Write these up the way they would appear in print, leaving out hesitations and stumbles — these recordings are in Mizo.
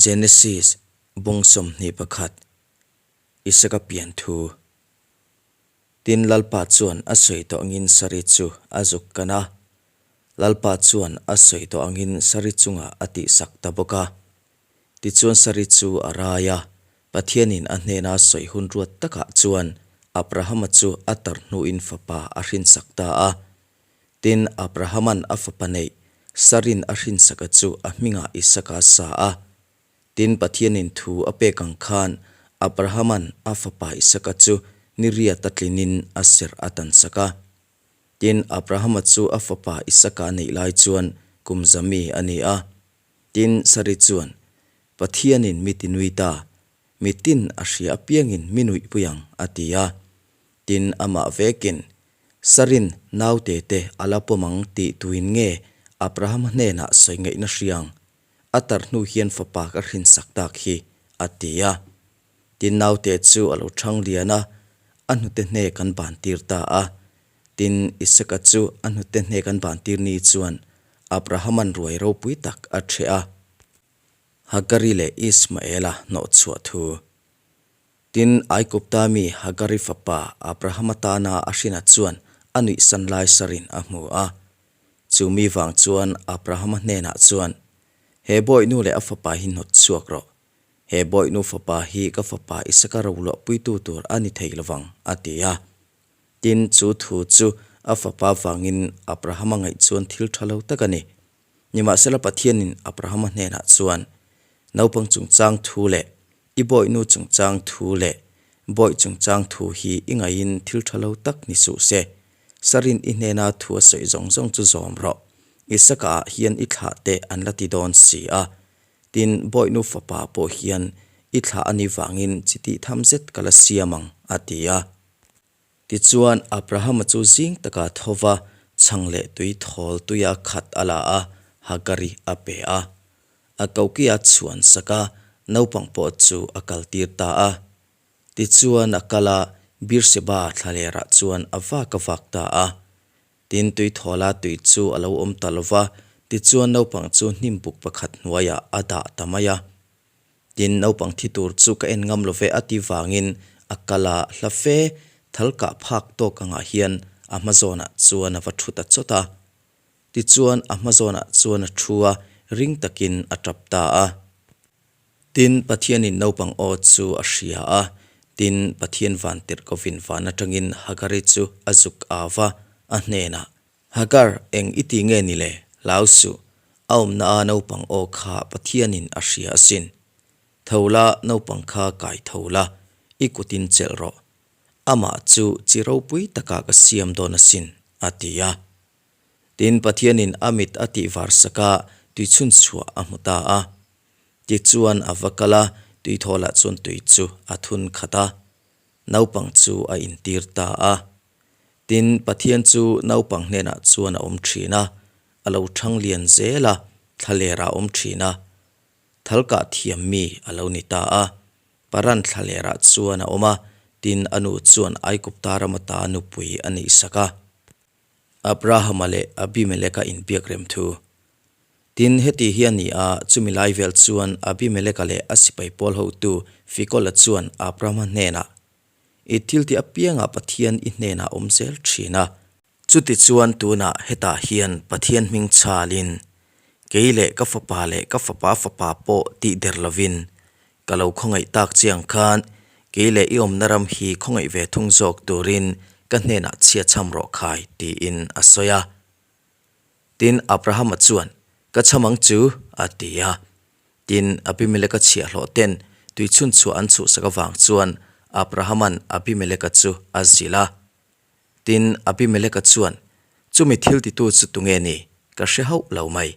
Genesis bung 21, Isaka pian thu. Tin, Lalpa chuan a sawi tawh angin Sari chu a zuk kan a. Lalpa chuan a sawi tawh angin Sari chungah a tihsak ta bawk a. Tichuan Sari chu a rai a, Pathianin a hnena sawi hun ruat takah chuan Abrahama chu a tar hnuin fapa a hrinsak ta a. Tin, Abrahama'n a fapa neih Sarin a hrinsaka chu a hmingah Isaka a sa a. Tin, Pathianin thu a pek ang khan Abrahama'n a fapa Isaka chu ni riat a tlinin a serh a tansak a. Tin, Abrahama chu a fapa Isaka a neih lai chuan kum zami a ni a. Tin, Sari chuan, Pathianin mi tinui ta, mi tin a hria apiangin mi nuihpui ang, a ti a. Tin, amah vekin, Sarin naute te a la pawm ang tih tuin nge Abrahama hnenah sawi ngaihna hriang? A tar hnu hian fapa ka hrinsak tak hi, a ti a. Tin, naute chu a lo chhang lian a, a hnute hne kan ban tir ta a. Tin, Isaka chu a hnute hne kan ban tir ni chuan Abrahama'n ruai ropui tak a ṭheh a. Hagari leh Ismaela hnawhchhuah thu. Tin, Aigupta mi Hagari fapa Abrahama tana a hrinat chuan a nuihsan lai sarin a hmu a. Chu mi vang chuan Abrahama hnenah chuan, He bawihnu leh a fapa hi hnawt chhuak rawh. He bawihnu fapa hi ka fapa Isaka roluahpuitu tur a ni thei lovang, a ti a. Tin, chu thu chu a fapa vangin Abrahama ngaih chuan thil tha lo tak a ni. Nimahsela Pathianin Abrahama hnenah chuan, Naupang chungchang thu leh I bawihnu chungchang thu leh bawih chungchang thu hi i ngaihin thil tha lo tak ni suh se. Sarin i hnena thu a sawi zawng zawng chu zawm rawh. Isaka ah hian i thlah te an la ti dawn si a. Tin, bawihnu fapa pawh hian i thlah a ni vangin chi tih tham zet ka la siam ang, a ti a. Tichuan, Abrahama chu zing taka tho va, chhang leh tui thawl tuia khat a la a, Hagari a pe a. A kokia chhuan sak a, naupang pawh chu a kaltir ta a. Tichuan, a kal a, Beersheba thlalerah chuan a vak a vak ta a. Tin, tui thawla tui chu a lo awm ta lo va, tichuan naupang chu hnim buk pakhat hnuaiah a dah ta mai a. Tin, naupang thi tur chu ka en ngam lo ve a ti vangin a kal a, hla fe thal kah phak tawk angah hian a hma zawnah chuan a va thu ta chawt a. Tichuan a hma zawnah chuan a thu a, ring takin a tap ta a. Tin, Pathianin naupang aw chu a hria a, tin, Pathian van tirh kovin van atangin Hagari chu a zuk au va, a hnenah, Hagar, eng i ti nge ni le? Hlau suh. A awmna a naupang aw kha Pathianin a hria asin. Tho la, naupang kha kai tho la, i kutin chelh rawh. Amah chu chi ropui takah ka siam dawn asin, a ti a. Tin, Pathianin a mit a tih var sak a, tuichhun chhuah a hmu ta a. Tichuan a va kal a, tuithawlah chuan tui chu a thun khat a. Naupang chu a intir ta a. Tin, Pathian chu naupang hnenah chuan a awm thin a, a lo thang lian zel a, thlalerah a awm thin a. Thalkah thiam mi a lo ni ta a. Paran thlalerah chuan a awm a, tin a nu chuan Aigupta rama ta nupui a neihsak a. Abrahama leh Abimeleka inbiak rem thu. Tin, heti hi a ni a, chumi lai vel chuan Abimeleka leh a sipai pawl hotu Fikola chuan Abrahama hnenah, I thil tih apiangah Pathian i hnenah awm zel thin a. Chutichuan tunah hetah hian Pathian hming chhalin, kei leh ka fapa leh ka fapa fapa pawh tih der lovin, ka lo khawngaih tak che ang khan, kei leh i awmna ram hi khawngaih ve thung zawk turin ka hnenah chhia chham rawh khai, tiin a sawi a. Tin, Abrahama chuan, Ka chham ang chu, a ti a. Tin, Abimeleka chhiahhlawh ten tui chhunchhuah an chhuhsak avang chuan Abrahama'n Abimeleka chu a zilh a. Tin, Abimeleka chuan, Chumi thil titu chu tunge ni? Ka hre hauh lo mai.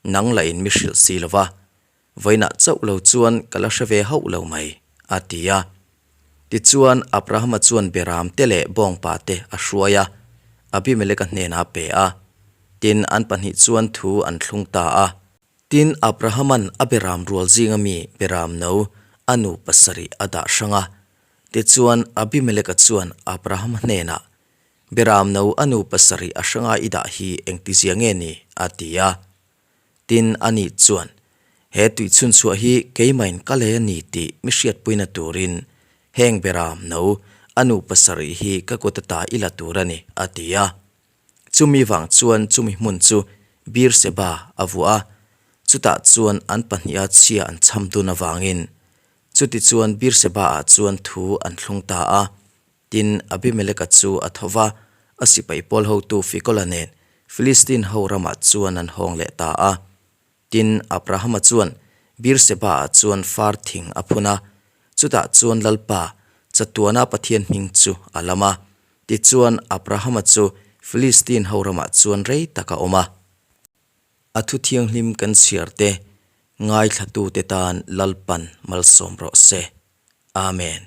Nang la in mi hrilh si lo va. Vawiinah chauh lo chuan ka la hre ve hauh lo mai, a ti a. Tichuan, Abrahama chuan Beram te leh bawngpa te a hruai a, Abimeleka hnenah a pe a. Tin, an pahnih chuan thu an thlung ta a. Tin, Abrahama'n a beram rual zinga mi beram no a nu pasarih a dah hrang a. Tichuan, Abimeleka chuan Abrahama hnenah, Beram no a nu pasarih a hranga i dah hi engtizia nge ni? a ti a. Tin, ani chuan, He tui chhunchhuah hi keimahin ka lei a ni tih mi hriatpuina turin heng beram no a nu pasarih hi ka kut ata i la tur a ni, a ti a. Chumi vang chuan chumi hmun chu Beer-seba a vuah a, chutah chuan an pahniha chhia an chham dun avangin chutichuan Beer-seba-ah chuan thu an thlung ta a. Tin, Abimeleka chu a tho va, a sipai pawl hotu Fikola nen Filistin ho ramah chuan an hawng leh ta a. Tin, Abrahama chuan Beer-seba-ah chuan far thing a phun a, chutah chuan Lalpa, chatuana Pathian hming chu a lam a. Tichuan, Abrahama chu Filistin ho ramah chuan rei tak a awm a. A thu thianghlim kan chhiar te, ngaithlatute tan Lalpan malsawm rawh se. Amen.